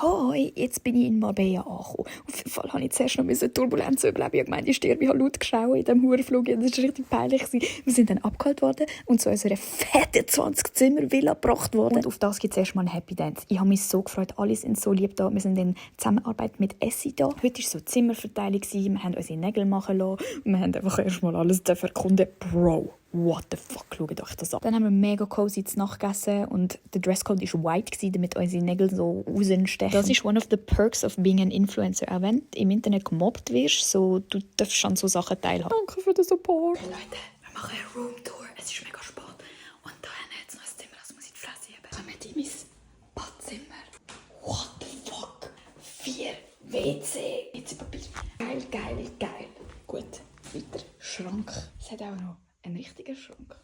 Hoi, jetzt bin ich in Marbella angekommen. Auf jeden Fall musste ich zuerst noch eine Turbulenz überleben. Ich meinte, ich sterbe, ich habe laut geschrauen in diesem Hurenflug. Das war richtig peinlich. Wir sind dann abgeholt worden und zu unserer fetten 20-Zimmer-Villa gebracht worden. Und auf das gibt es erstmal einen Happy Dance. Ich habe mich so gefreut, alle sind so lieb da. Wir sind in Zusammenarbeit mit Essie da. Heute war so eine Zimmerverteilung. Wir haben unsere Nägel machen lassen. Wir haben einfach erstmal alles erkunden. Bro, what the fuck, schaut euch das an. Dann haben wir mega cozy zu Nacht gegessen und der Dresscode war white, damit unsere Nägel so rausstechen. Das ist one of the perks of being an influencer. Auch wenn du im Internet gemobbt wirst, so, du darfst an so Sachen teilhaben. Danke für den Support. Hey Leute, wir machen eine Roomtour. Es ist mega spät. Und da haben wir jetzt noch ein Zimmer, das muss ich die Fresse heben. Kommen in mein Badzimmer. What the fuck? 4 WC. Jetzt Papier. Geil, geil, geil. Gut, weiter. Schrank. Es hat auch noch einen richtigen Schrank.